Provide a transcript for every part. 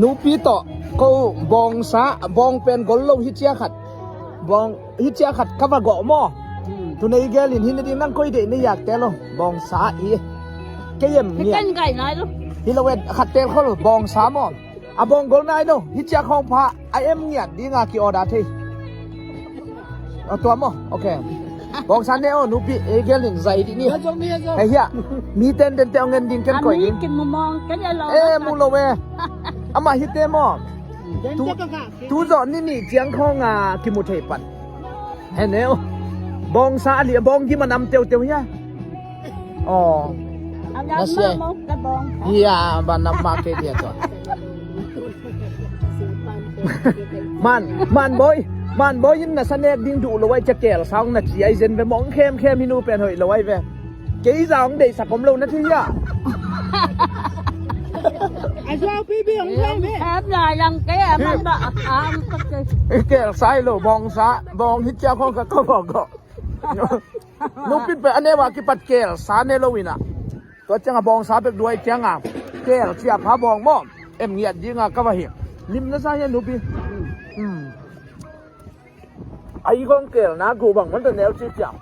Nupi to ko bong sa bong pen gol lo hi chia khat bong hi chia khat ka va go mo tu nei gelin hin ding nang koi de ni yak te lo bong sa hi ke yem Cái ni chân gầy này luôn. Hi lo wen khat tel khol bong sa mo a bong gol nai no hi chia khong pha a em ngiat ding a ki order thei a tua mo okay bong sa ne o nupi e gelin zai di ni hei hia mi ten den te ngen ding ken koi ding Cái mù mong cái này lo. เอ้มูโลเวอามาฮิเตมอตูตูจอนี่นี่เจียงข้องอ่ะกิมุเทปันเห็นเนวบองซาเหลียบองที่มันนำเตียวเตียวเฮียอ๋อ Ông đã mong mong cái bong. เฮียบันนำมาเกเดียจอมันมันบอยมันบอยยินน่ะสเนกดิ้งดูเลยไว้จะแก่สองน่ะจีไอเซนไปมองเข้มเข้มฮินูเป็นหอยเลยไว้ไปเกยสองเดสักผมลงนะที่ยะ Em là lần cái em ăn bạ ăn cái แก่ซ้ายโลบองซะบองฮิเจ้าของก็บอกก็ นุปิดไปอันนี้ว่ากิปัดเกลสาเนโลวินะตัวจังอะบองสาเป็กด้วยจังอะเกลเสียพาบองม่อเอ็มเงียดยิงอะก็ว่าเหี้ยลิมนะซะเฮียนุปิอืมไอ้ของเกลนะกูบังมันเป็นแนวชิจัง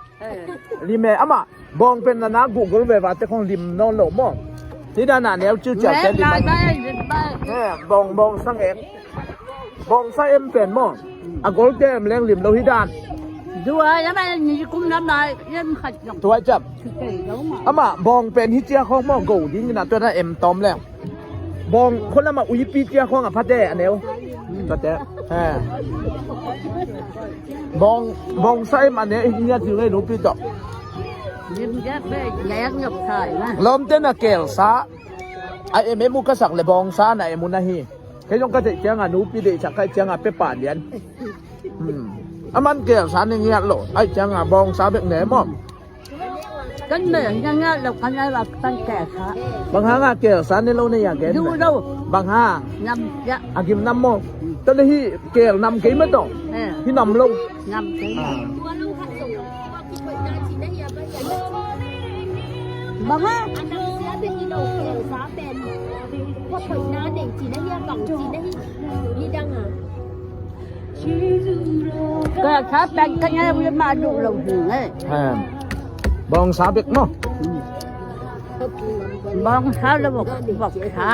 ลิมเออะมาบองเป็นนะกูกูเวว่าแต่ของลิมนอนโลม่อที่ด้านหน้าแนวชิจัง Mẹ แต่ลิม là đây đây. เออบองบองสังเอกบองซาเอ็มเป็นม่ออะโกลเกมแรงลิมโลหิดาน Dù ai em nhìn cũng nắm lại em khạch nhọc ตัวจับ cái giống mà. อามาบองเป็นฮิเจียของหมอโกดิ้งนะตัวนั้นเอ็มตอมแล้วบองคนละมาอุยปีเจียของอ่ะพัดเดอันเดียวตัวเตะเออบองบองไส้มันเนี่ยเนี่ยถือให้รู้ปีต่อ Lim giác về nhẹ nhọc thời mà. ลมเต้นอะเกลซาไอเอ็มเอ็มมุกสักเลยบองซาไหนมุนาฮีแค่ยงก็จะเจียงอ่ะนูปีเดชักใครเจียงอ่ะเปป่านเดียนอืมอามันเกลซาเนี่ยเงี้ยโหลไอเจียงอ่ะบองซาแบบไหนมอ Cái miệng nha nha lục anh ấy là tăng kẻ khá. บางครั้งอ่ะเกลซาเนี่ยเราเนี่ยอย่างแก Du đâu บางห้า nhầm dạ. อากิมน้ำมอตอนนี้เกลนำกี่ไม่ต้อง Ê, ที่นำลง nhầm cái Bằng á. Cái khá bên cái nghe với mà đủ lòng hùng ấy. บองสาเบกเนาะ Bong khá là một bọc khá.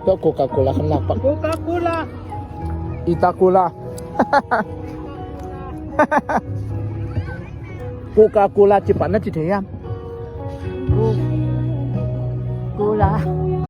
ก็โคคาโคล่าข้างล่างปักโคคาโคล่าอิตาโคล่าโคคาโคล่าจิปันนั่นจิเทียม Cô, cô là.